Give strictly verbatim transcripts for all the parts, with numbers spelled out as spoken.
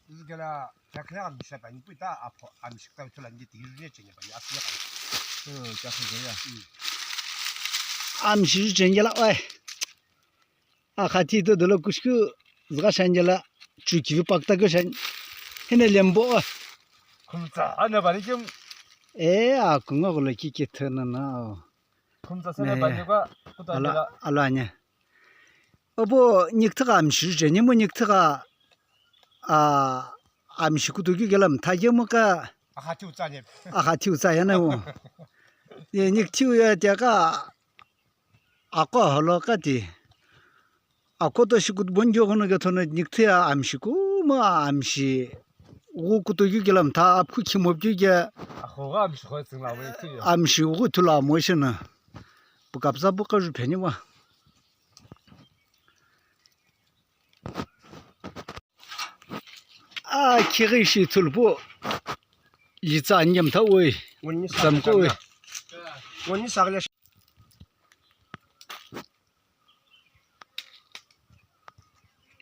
Zikela chakla amsha pani puta apho amshikta thulani tigiri chenya pani asya pani. Hmm, chakla ya. Hmm. Amshi chenya la oi. Akha thi to dolo kushku zga shanjela chu kivi pakta ko shan. Hene lembo. Khumtsa ana bari kim. E, a kunga golo ki ki thana na. Khumtsa sene bani kwa kuta ala, jela. Ala anya. Obo nikthaka amshi je, nimo nikthaka, a, amshi kutu ki gelam thaje mo ka. Akha thiu tsa ne. Akha thiu tsa ya na wo. Ye nikthiu ya tia ka. Ako holo kati. Ako to shi kutbon jo kono ke thono nikthia amshi kuma amshi. Ugu kutu ki gelam tha apku khimo ki ge. Akho ga amshi khoi tsingla mo nikthia. Amshi ugu thula mo shina. Pukapsa puka ju pheni wa. A khighi shi thulpu. Litsa anyam tha oi. Samko oi. Ngoni sagla.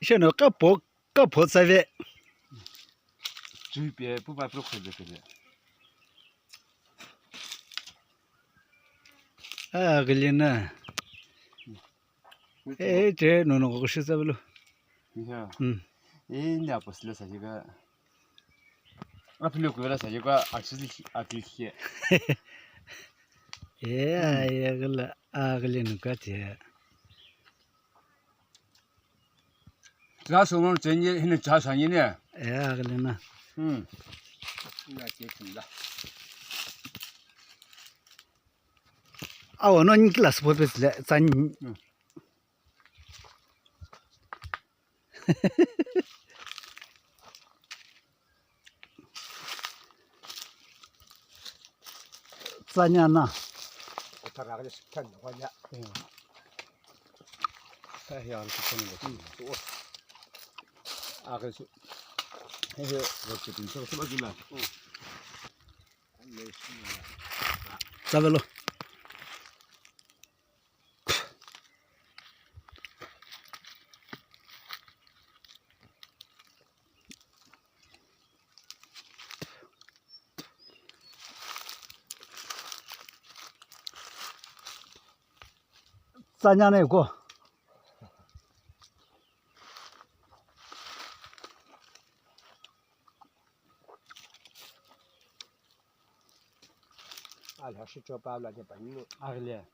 Sheno kapo, kapo tsave. Chui pe pu pa pro khoi de pe. A gilina. Eh, che, no, no, ko shi tsavelo. Ya. Hmm. Eh, ni apo sila sa jiga. Apilo ko la sa jiga, actually, actually. Eh, ai, agala, agala no ka che. Class one chenye, hine cha sanye ne. Eh, agala na. Hmm. Na che chunda. Awo no ni class po pe le, tsan. Hmm. Tsanya na. Kotara ga sikhan wanya. Ka he an sikhan wanya. Aga su. He he, roche tin so so gila. Tsavelo. Tsanya na yuko. Ala shi chopa ala ne pani. Agle.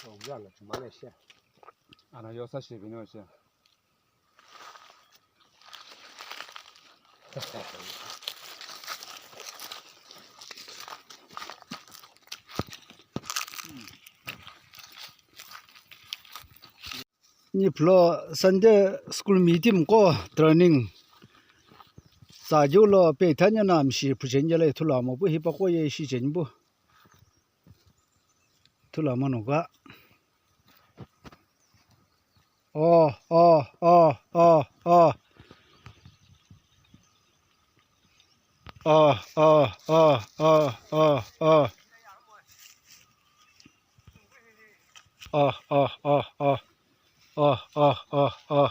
O gana chuma na shi. Ana yosa shi bino shi. Niplo Sunday school meeting ko training. Sa julo pe thanya na mshi phujen jale thula mo bu hipa ko ye shi jen bu. Thula mo no ga. Oh, oh, oh, oh, oh. Oh, oh, oh, oh, oh, oh. Oh, oh, oh, oh. Oh, oh, oh, oh.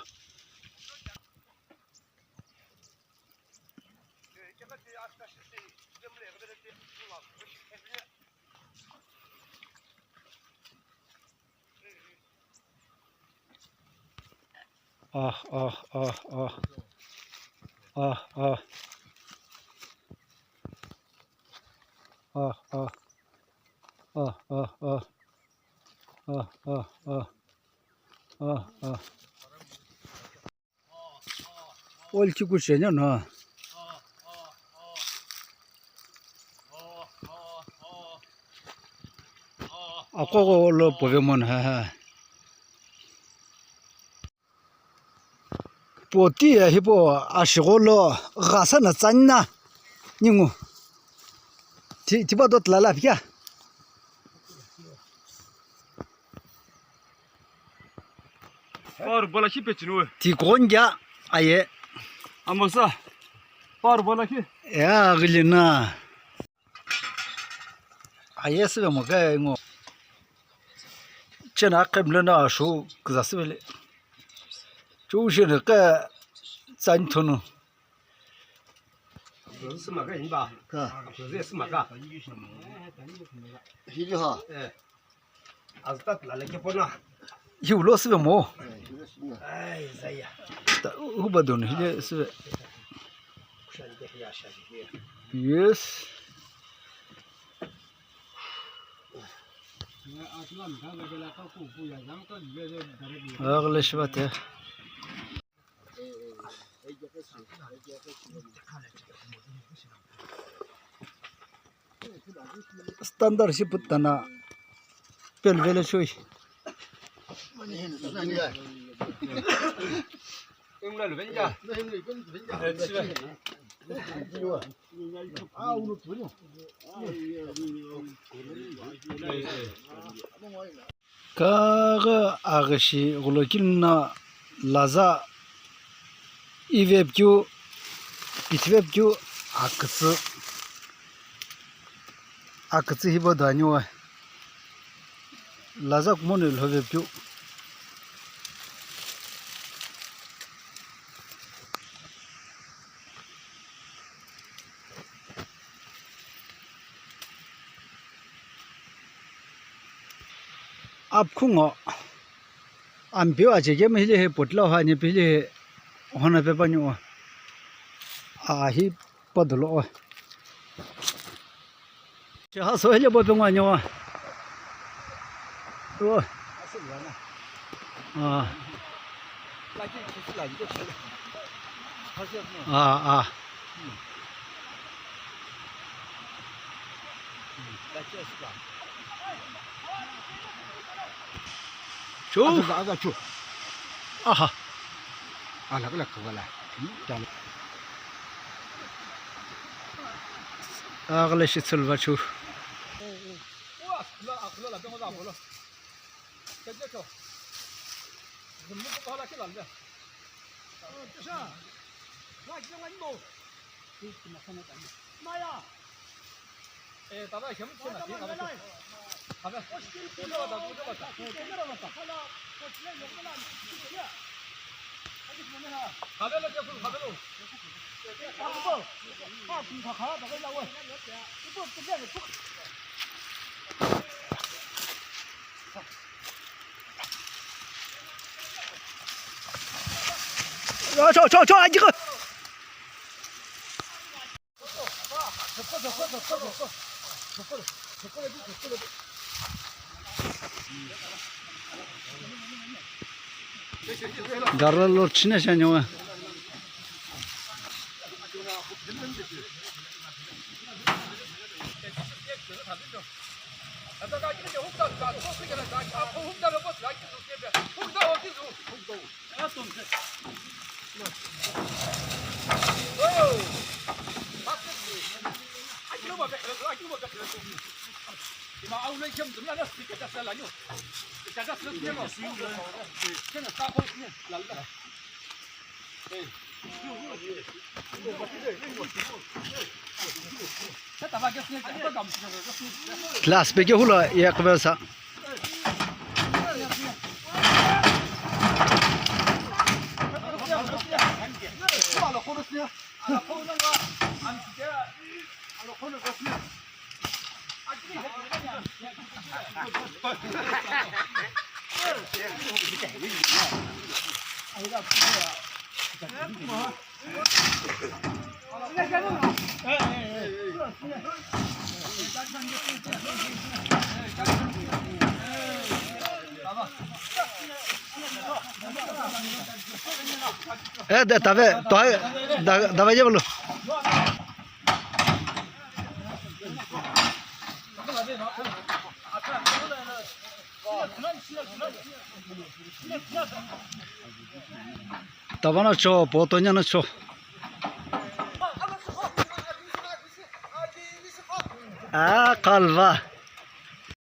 Ah, ah, ah, ah. Ah, ah. Ah, ah. Ah, ah, ah. Ah, ah, ah. Ah, ah. Olchi kuchenya no. Akoko lo pove mon ha ha. Poti ya hipo ashigo lo ghasa na tsanna ningu. Ti, tipa dot lala pika. Power bola shi pechinu. Ti konja aye. Amosa. Power bola shi. Ya gilina. Aye se mo ga ngo. Chena akhe mlena ashu kuzasibele. Chu shene ke tsani thonu. Sima ka inba. Ka. Sima ka. Hili ha. Eh. Aztat la leke pona. Hi ulo sibe mo. Eh, hili sina. Ai, zaya. Ta, huba don, hili sibe. Kushan ke ya sha. Yes. Aghile shivate. Standard shi putana. Pelvele shui. Kaghi aghi shi ghulokiluna laza ivepikeu, pithivepikeu akütsü, akütsü hipau do ani o. Laza kumono ilhove pikeu. Apkhungo ampeu achekemu hile he potla ha ani pili he hona pepa ni o. A hi padolo o. Che ha so hele bo pe ngwa nyo. O. Ah. Ah, ah. Chu. Aga, aga, chu. Aha. Ala, ala, kagala. Talo. Aghile shi tsulva chu. Cho, cho, cho, cho, Garra lo chine sha nyawa. Glass peke hula ya kbel sa. Eh, da, dave, to, da, dave ye bolo. Tabana cho, potonya na cho. Ah, kalva.